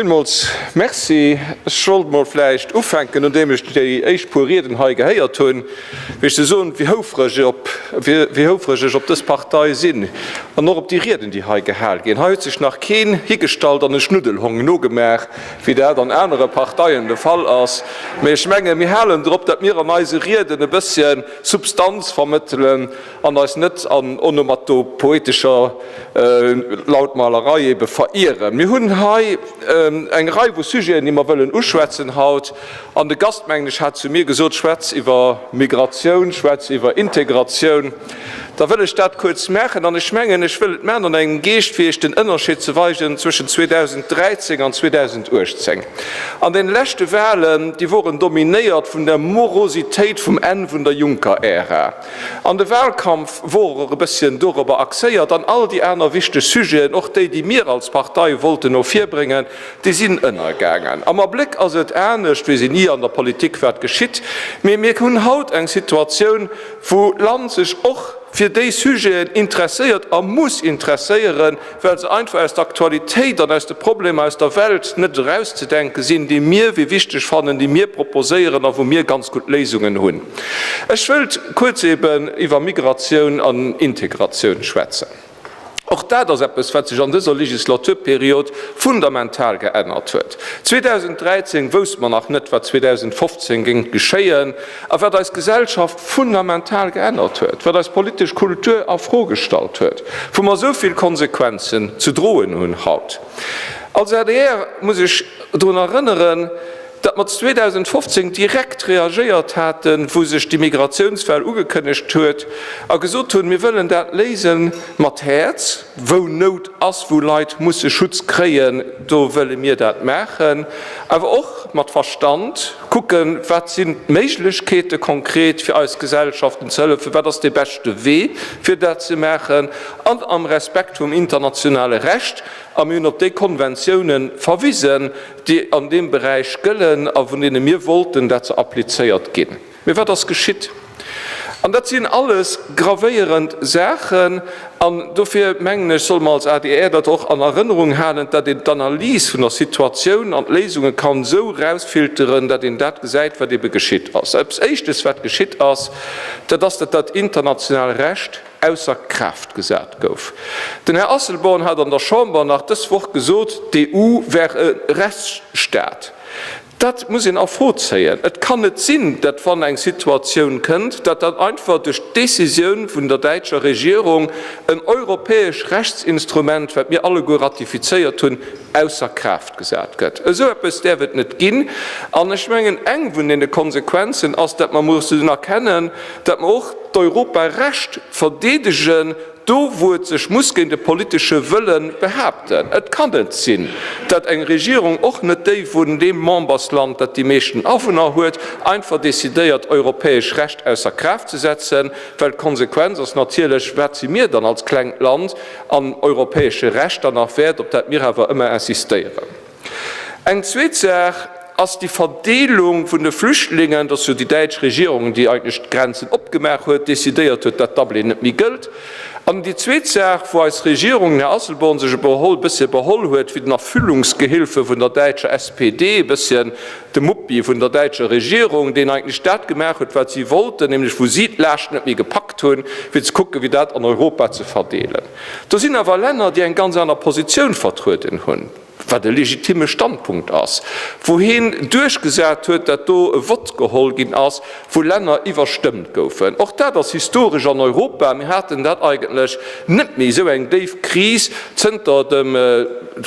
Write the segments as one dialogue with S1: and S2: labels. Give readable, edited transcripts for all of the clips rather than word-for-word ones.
S1: Villmools Merci. Ech wollt mol vläicht ufänken, nodeem ech déi éischt puer Rieden hei gehéiert hunn, fir ze soen, wéi houfreg op, wéi houfreg ech op dës Partei sinn an och op déi Rieden, déi hei gehal ginn. Hei huet sech nach keen higestallt an e Schnuddelhong nogemaach, wéi dat an anere Parteien de Fall ass. Mee ech menge mir halen drop, datt mir an eise Rieden e bësschen Substanz vermëttelen an eis net an onomatopoetescher Lautmalerei ebe verieren. Mir hunn hei eng Rei vu Sujeten, déi mer wëllen uschwätzen haut. An de Gast, mengen ech, hat zu mir gesot, Schwätz iwwer Migratioun, schwätz iwwer Integratioun. Da wëll ech dat kuerz maachen. An ech mengen, ech wëll et maachen an engem Geescht, fir Iech den Ënnerscheed ze weisen zwëschen 2013 an 2018. An deene leschte Wahlen, déi woren dominéiert vun der Morositéit vum Enn vun der Juncker-Ära. An de Wahlkampf wor och e bësschen dorobber axéiert an all déi aner wichteg Sujeten, och déi, déi mir als Partei wollten no vir bréngen, déi sinn ënnergaangen. Am Abléck ass et anescht, weess een ni an der Politik wat geschitt, mee mir hunn haut eng Situatioun, wou d'Land sech och fir déi Sujeten interesséiert a muss interesséieren, well se einfach aus der Aktualitéit an aus de Problemer aus der Welt net erauszedenke sinn, déi mir wéi wichteg fannen, déi mir proposéieren a wou mir ganz gutt Léisungen hunn. Ech wëllt kuerz eben iwwer Migratioun an Integratioun schwätzen. Och dat ass eppes, wat sech an dëser Legislaturperiod fundamental geännert huet. 2013 wousste mer nach net, wat 2015 géing geschéien a wat eis Gesellschaft fundamental geännert huet, wat eis politesch Kultur a Fro gestallt huet, wou mer esou vill Konsequenzen ze droen hunn haut. Als adr muss ech drun erënneren, datt mer 2015 direkt reagéiert haten, wou sech déi Migratiounswell ugekënnegt huet, a gesot hunn, mir wëllen dat léise mat Häerz, wou Nout ass, wou Leit musse Schutz kréien, do wëlle mir dat maachen, awer och mat Verstand kucken, wat sinn d'Méiglechkeete konkret, fir eis Gesellschaften ze hëllefen, wat ass dee beschte Wee, fir dat ze maachen, an am Respekt vum internationale Recht. A mir hunn op déi Konventiounen verwisen, déi an deem Beräich gëllen a vun deene mir wollten, dat se applizéiert ginn. Mee wat ass geschitt? An dat sinn alles gravéierend Saachen. An dofir, mengen ech, solle mer als adr dat och an Erënnerung halen, dat een d'Analys vun der Situatioun an d'Léisunge kann esou erausfilteren, dat een dat gesäit, wat ebe geschitt ass. Eppes Éischtes, wat geschitt ass, dat ass, dat dat international Recht ausser Kraaft gesat gouf. Den Här Asselborn hat an der Chamber nach dës Woch gesot, d'EU wär e Rechtsstaat. Dat muss een a Fro zéien. Et kann net sinn, datt wann eng Situatioun kënnt, datt dann einfach duerch d'Decisioun vun der däitscher Regierung en europäesch Rechtsinstrument, wat mir alleguer ratifizéiert hunn, ausser Kraaft gesat gëtt. Esou eppes däerf et net ginn. An ech mengen, eng vun deene Konsequenzen ass, datt mer mussen erkennen, datt mer och d'Europarecht verdeedegen, do wou et sech muss géint e politesche Wëlle behaapten. Et kann net sinn, datt eng Regierung, och net déi vun deem Membersland, dat déi meeschten Awunner huet, einfach decidéiert, europäesch Recht ausser Kraaft ze setzen, well d'Konsequenz ass natierlech, Wat si mir dann als klengt Land an europäesche Recht dann nach wäert, op dat mir awer ëmmer insistéieren. Eng zweet Saach ass déi Verdeelung vun de Flüchtlingen, dass jo déi däitsch Regierung, déi eigentlech d'Grenzen opgemaach huet, decidéiert huet, dat Dublin net méi gëllt. An déi zweet Saach, wou eis Regierung, den Här Asselborn, sech e beholl, bësschen beholl huet wéi den Erfüllungsgehilfe vun der däitscher SPD, e bësschen de Muppi vun der däitscher Regierung, deen eigentlech dat gemaach huet, wat si wollten, nämlech wou si d'Laascht net méi gepackt hunn, fir ze kucken, wéi dat an Europa ze verdeelen. Do sinn awer Länner, déi eng ganz aner Positioun vertrueden hunn, wat e legitime Standpunkt ass, wou heen duerchgesat huet, dat do e Vott geholl ginn ass, wou Länner iwwerstëmmt goufen. Och dat ass historesch an Europa. Mir haten dat eigentlech net méi, esou eng déif Kris, zënter dem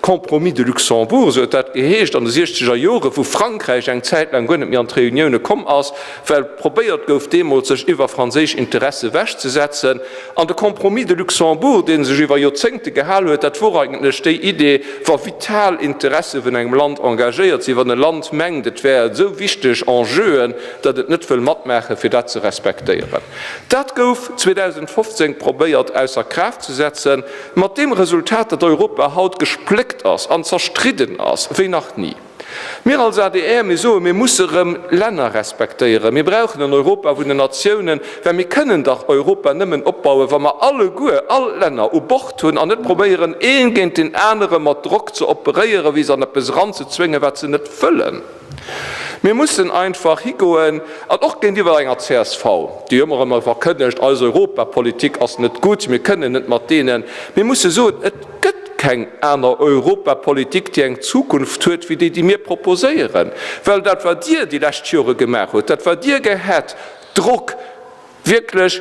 S1: Compromis de Luxembourg, esou huet dat geheescht, an de siechzeger Joren, wou Frankräich eng Zäit laang guer net méi an d'Reunioune komm ass, well probéiert gouf deemools, sech iwwer franséisch Interesse ewechzesetzen. An de Compromis de Luxembourg, dee sech iwwer Joerzéngte gehal huet, dat wor eigentlech déi Idee, wa vital Interesse vun engem Land engagéiert sinn, wann e Land mengt, et wär esou wichteg Enjeuen, datt et net wëll matmaachen, fir dat ze respektéieren. Dat gouf 2015 probéiert ausser Kraaft ze setzen, mat deem Resultat, datt Europa haut gespléckt ass an zerstridden ass wéi nach ni. Mir als adr, mir soen, mir musse rëm Länner respektéieren. Mir brauchen en Europa vun den Natiounen, well mir kënnen dach Europa nëmmen opbauen, wa mer alleguer, all d'Länner u Bord hunn an net probéieren, ee géint deen anere mat Drock ze operéieren, wéi se an eppes eranzezwéngen, wat se net wëllen. Mir mussen einfach higoen, an och géintiwwer enger csv, déi ëmmer erëm verkënnegt, eis Europapolitik ass net gutt, mir kënnen net mat deenen. Mir musse soen, et gëtt keng aner Europapolitik, déi eng Zukunft huet wéi déi, déi mir proposéieren. Well dat, wat Dir déi lescht Jore gemaach hutt, dat, wat Dir gehätt, Drock, Wierklech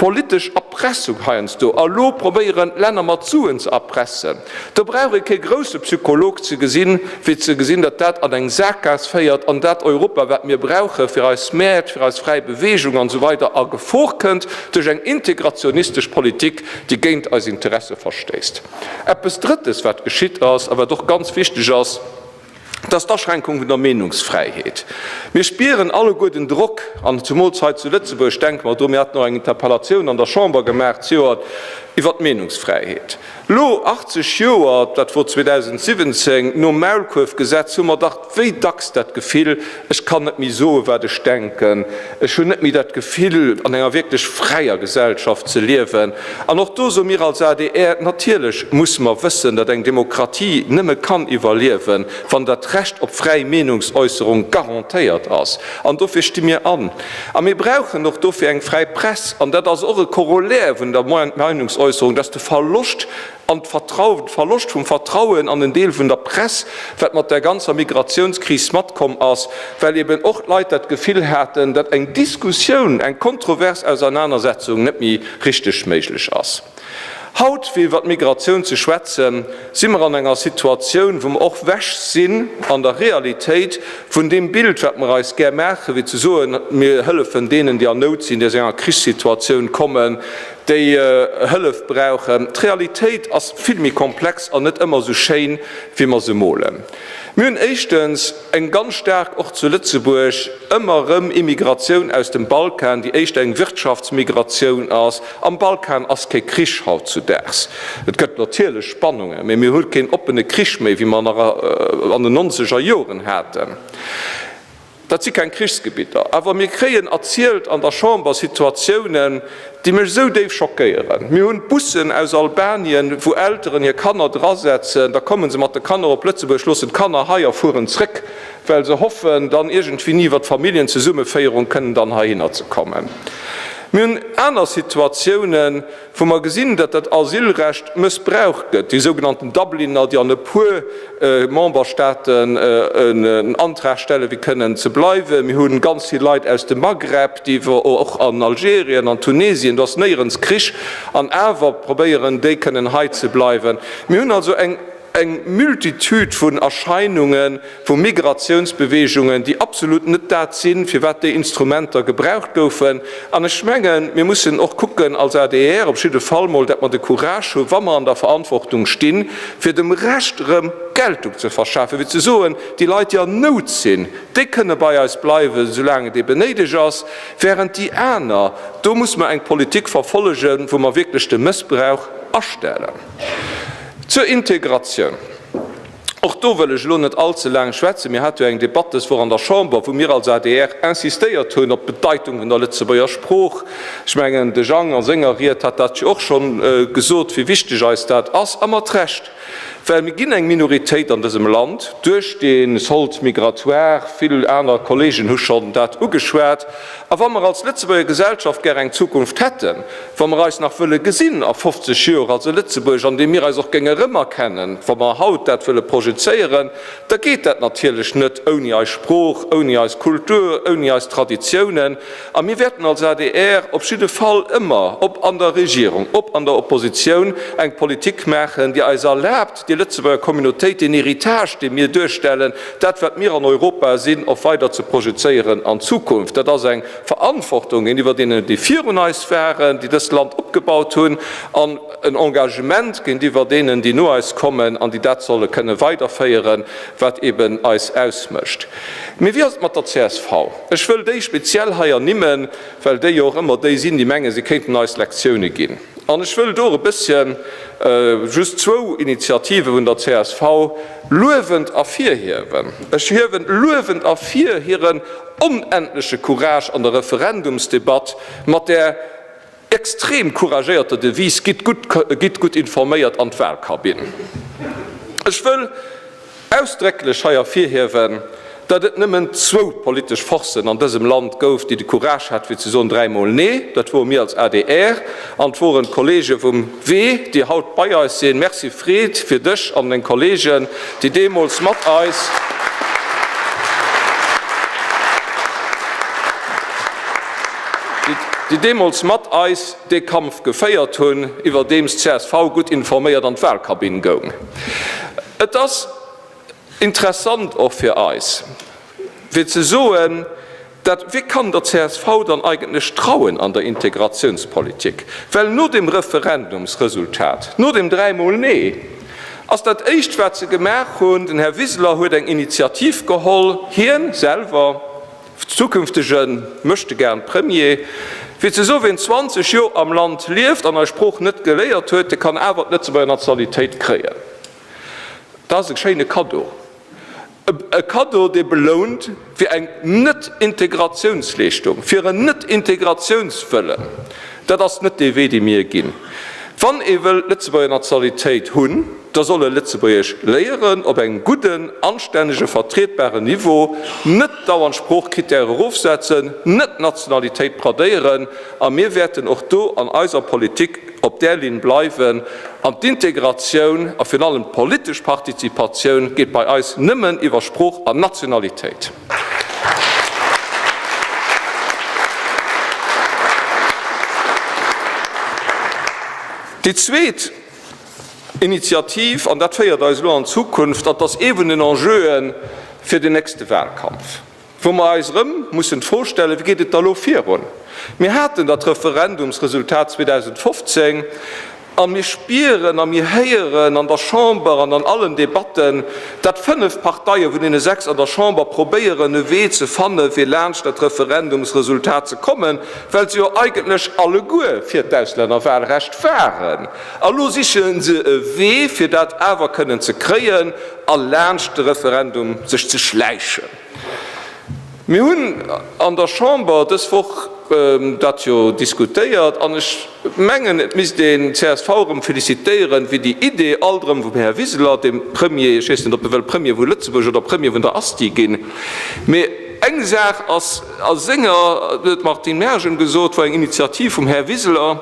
S1: politesch Erpressung heiansdo, a lo probéieren d'Länner mat Suen ze erpressen. Do brauch ee kee grousse Psycholog ze gesinn, fir ze gesinn, datt dat an eng Saakgaass féiert an dat Europa, wat mir brauche fir eis Mäert, fir eis fräi Beweegung an esou weider a Gefor kënnt duerch eng integrationistesch Politik, déi géint eis Interesse verstéisst. Eppes Drëttes, wat geschitt ass a wat och ganz wichteg ass, Et ass d'Aschränkung vun der Meenungsfräiheet. Mir spieren alleguer den Drock, an zumools hei zu Lëtzebuerg, denke mer do, mir haten och eng Interpellatioun an der Chamber gemaach zejoert iwwert d'Meenungsfräiheet. Elo, 80 Joer, dat wor 2017, nom Maulkuerfgesetz hu mer dach wéi dacks dat Gefill, ech kann net méi soen, wat ech denken, ech hunn net méi dat Gefill, an enger wierklech fräier Gesellschaft ze liewen. An och do soe mir als adr, Natierlech musse mer wëssen, datt eng Demokratie nëmme kann iwwerliewen, wann dat Recht op fräi Meenungsäusserung garantéiert ass. An dofir sti mir an. A mir brauchen och dofir eng fräi Press. An dat ass och e Corollaire vun der Meinungsäusserung, dass de Verloscht an d'Vertrauen, de Verloscht vum Vertrauen an en Deel vun der Press, wat mat der ganzer Migrationskris matkomm ass, well eben och d'Leit dat Gefill haten, datt eng Diskussioun, eng kontrovers Ausernanersetzung net méi richteg méiglech ass. Haut, fir iwwer d'Migratioun ze schwätzen, si mer an enger Situatioun, wou mer och wech sinn an der Realitéit vun deem Bild, wat mer eis gär maachen, wéi ze soen, mir hëllefen deenen, déi an Nout sinn, déi aus enger Krichssituatioun kommen, déi Hëllef brauchen. D'Realitéit ass vill méi komplex an net ëmmer esou schéin, wéi mer se molen. Mir hunn éischtens eng ganz staark, och zu Lëtzebuerg, ëmmer erëm Immigratioun aus dem Balkan, déi éischter eng Wirtschaftsmigratioun ass. Am Balkan ass kee Krich hautzudaags. Et gëtt natierlech Spannungen, mee mir hu keen oppene Krich méi, wéi mer nach an den nonzeger Joren haten. Dat si keng Krichsgebitter. Awer mir kréien erzielt an der Chamber Situatiounen, déi mech esou déif schockéieren. Mir hunn Bussen aus Albanien, wou Elteren hir Kanner drasetzen, da komme se mat de Kanner op Lëtzebuerg, loossen d'Kanner hei a fueren zréck, well se hoffen, dann iergendwéini iwwer d'Familljenzesummeféierung kënnen dann heihinner ze kommen. Mir hunn aner Situatiounen, wou mer gesinn, datt dat Asylrecht mëssbraucht gëtt, déi sougenannten Dubliner, déi an e puer Memberstaaten en Antrag stellen, fir kënnen ze bleiwen. Mir hu ganz vill Leit aus dem Maghreb, déi och an Algerien, an Tunesien, do ass néierens Krich, an awer probéieren déi kënnen hei ze bleiwen. Mir hunn also eng eng Multitude vun Erscheinungen, vu Migratiounsbeweegungen, déi absolut net dat sinn, firwat déi Instrumenter gebraucht goufen. An ech mengen, mir mussen och kucken als adr op jidde Fall mol, dat mer de Courage hu wa mer an der Verantwortung stinn, fir dem Recht erëm Geltung ze verschafen, fir ze soen, déi Leit, déi an Nout sinn, déi kënne bei eis bleiwen, soulaang et eben néideg ass, während déi aner, do muss mer eng Politik verfollegen, wou mer wierklech de Mëssbrauch astellen. Zur Integratioun, Och do wëll ech elo net allze laang schwätzen. Mir hate jo eng Debatt dës Woch an der Chamber, wou mir als adr insistéiert hunn op d'Bedeitung vun der Lëtzebuerger Sprooch. Ech mengen, de Jang a senger Ried hat dat jo och scho gesot, wéi wichteg eis dat ass, a mat Recht, well mir ginn eng Minoritéit an dësem Land duerch dee Solde migratoire. Vill aner Kollegen hu schonn dat ugeschwat. A wa mer als Lëtzebuerger Gesellschaft gär eng Zukunft hätten, wa mer eis nach wëlle gesinn a 50 Joer als e Lëtzebuerg, an deem mir eis och géinge erëmerkennen, wa mer haut dat wëlle projezéieren, da geet dat natierlech net ouni eis Sprooch, ouni eis Kultur, ouni eis Traditiounen. A mir wäerten als adr op jidde Fall ëmmer, ob an der Regierung, ob an der Oppositioun, eng Politik maachen, déi eis erlaabt, déi Lëtzebuerger Communautéit, deen Héritage, dee mir duerstellen, dat wat mir an Europa sinn, och weider ze projezéieren an d'Zukunft. Dat ass eng Verantwortung géintiwwer deenen, déi virun eis waren, déi dëst Land opgebaut hunn, an en Engagement géintiwwer deenen, déi no eis kommen an déi dat solle kënne weiderféieren, wat eben eis ausmécht. Mee wéi ass et mat der csv? Ech wëll déi speziell hei ernimmen, well déi jo och ëmmer déi sinn, déi mengen, si kéinten eis Lektioune ginn. An ech wëll do e bësschen just zwou Initiative vun der csv luewend ervirhiewen. Ech hiewen luewend ervir hiren onendleche Courage an der Referendumsdebatt mat där extrem couragéierter Devise Gitt gutt, gitt gutt informéiert an d'Wahlkabinn. Ech wëll ausdrécklech hei ervirhiewen, datt et nëmmen zwou politesch Forcen an dësem Land gouf, déi de Courage hat fir ze soen dräimol Nee, dat wore mir als adr an et woren d'Kollege vum Wee, déi haut bei eis sinn. Merci Fred fir dech an deng Kollegen, déi deemools mat eis. Déi deemools mat eis dee Kampf geféiert hunn, iwwerdeems d'CSV gutt informéiert an d'Wahlkabinn goung. Et ass interessant och fir eis, fir ze soen, dat wie kann der csv dann eigentlech trauen an der Integratiounspolitik? Well no dem Referendumsresultat, no dem dräimol Nee, ass dat Éischt, wat se gemaach hunn, den Här Wiseler huet eng Initiativ geholl, hien selwer, zukünftege Möchtegern-Premier, fir ze soen, wien 20 Joer am Land lieft an eis Sprooch net geléiert huet, dee kann awer d'Lëtzebuerger Nationalitéit kréien. Dat ass e schéine Kaddo. E Kaddo, dee belount fir eng Net-Integratiounsleeschtung, fir en Net-Integratiounswëllen. Dat ass net dee Wee, dee mir ginn. Wann ee wëll d'Lëtzebuerger Nationalitéit hunn, da soll e Lëtzebuergesch léieren op engem gudden, anstännege, vertrietbaren Niveau, net dauernd Sproochkrittäre erofsetzen, net d'Nationalitéit bradéieren. A mir wäerten och do an eiser Politik op där Linn bleiwen. An d'Integratioun a virun allem d'politesch Partizipatioun geet bei eis nëmmen iwwer Sprooch an Nationalitéit. Déi zweet Initiativ, an dat féiert eis elo an d'Zukunft, dat ass ee vun den Enjeue fir den nächste Wahlkampf, wou mer eis erëm mussen d'Fro stellen, Wéi geet et da elo virun? Mir haten dat Referendumsresultat 2015 a mir spieren a mir héieren an der Chamber an an allen Debatten, dat fënnef Parteie vun deene sechs an der Chamber probéieren, e Wee ze fanne fir laanscht dat Referendumsresultat ze kommen, well se jo eigentlech alleguer fir d'Auslännerwahlrecht waren. A lo siche se e Wee, fir dat awer kënnen ze kréien a laanscht de Referendum sech ze schläichen. Mir hunn an der Chamber dës Woch dat jo diskutéiert an ech mengen, et misst een d'CSV erëm félicitéieren, fir déi Idee, alt erëm vum Här Wiseler, dem Premier, ech weess net, ob e wëll Premier vu Lëtzebuerg oder Premier vun der Asti ginn, mee eng Saach ass a senger, huet d'Martine Mergen gesot, wor eng Initiativ vum Här Wiseler,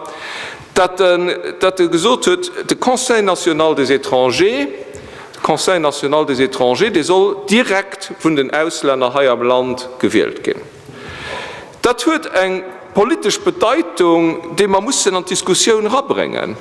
S1: datt en, datt e gesot huet, de Conseil national des étrangers, de Conseil national des étrangers, dee soll direkt vun den Auslänner hei am Land gewielt ginn. Dat huet eng politesch Bedeitung, déi mer mussen an d'Diskussioun erabréngen.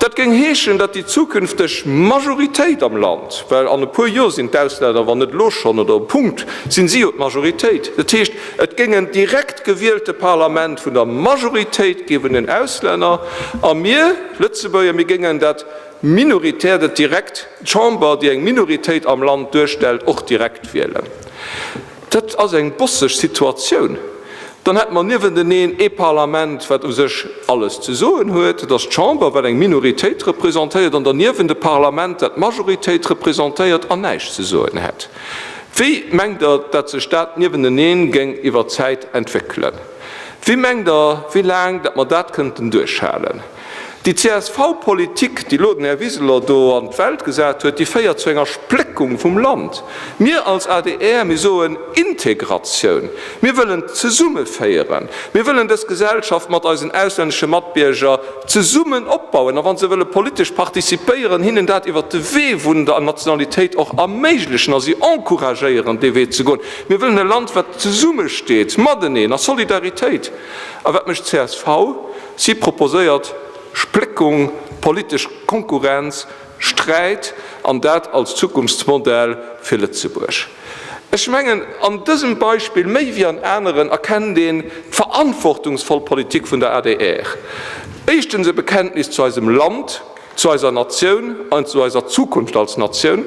S1: Dat géing heeschen, datt déi zukünfteg Majoritéit am Land, well an e puer Joer sinn d'Auslänner, wann net elo schonn oder um Punkt, sinn si jo d'Majoritéit, dat heescht, et géing en direkt gewielte Parlament vun der Majoritéit gi vun den Auslänner, a mir Lëtzebuerger, mir géingen dat minoritär, dat direkt d'Chamber, déi eng Minoritéit am Land duerstellt, och direkt wielen. Dat ass eng bosseg Situatioun. Dann hätte mer niewenteneen ee Parlament, wat u sech alles ze soen huet, dat ass d'Chamber, wat eng Minoritéit representéiert, an derniewent e Parlament, dat d'Majoritéit representéiert an näischt ze soen hätt. Wéi mengt Der, dat sech dat niewenteneen géing iwwer d'Zäit entwéckelen? Wéi mengt Der, wéi laang dat mer dat kënnten duerchhalen? Déi CSV-Politik, déi elo den Här Wiseler do an d'Welt gesat huet, déi féiert zu enger Spléckung vum Land. Mir als adr, mir soen Integratioun. Mir wëllen zesummeféieren. Mir wëllen dës Gesellschaft mat eisen auslännesche Matbierger zesummen opbauen. A wa se wëlle politesch participéieren, hinnen dat iwwert de Wee vun der Nationalitéit och erméiglechen a si encouragéieren, dee Wee ze goen. Mir wëllen e Land, wat zesummesteet, mateneen, a Solidaritéit. A wat mécht d'CSV? Si proposéiert Spléckung, politesch Konkurrenz, Sträit, an dat als Zukunftsmodell fir Lëtzebuerg. Ech mengen, an dësem Beispill méi wéi an aneren erkennt een d'verantwortungsvoll Politik vun der adr. Éischtens e Bekenntnis zu eisem Land, zu eiser Natioun an zu eiser Zukunft als Natioun.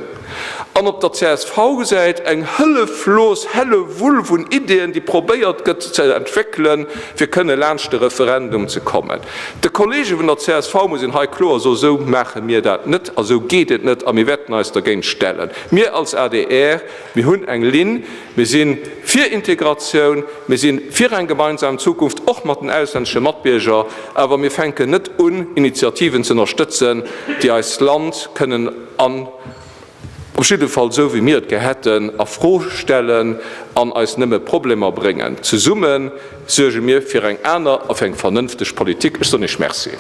S1: An op der CSV-Säit eng hëlleflos Hellewull vun Ideeën, déi probéiert gëtt ze entwéckelen, fir kënne laanscht de Referendum ze kommen. De Kollege vun der csv muss een hei kloer soen, Esou maache mir dat net a sou geet et net a mir wäerten eis dergéint stellen. Mir als adr, mir hunn eng Linn, mir si fir Integratioun, mir si fir eng gemeinsam Zukunft, och mat den auslännesche Matbierger, awer mir fänken net un, Initiativen ze ënnerstëtzen, déi eist Land kënnen an op jidde Fall esou wéi mir et gär hätten, a Fro stellen an eis nëmme Problemer bréngen. Zesumme suerge mir fir eng aner a fir eng vernënfteg Politik. Ech soen Iech Merci.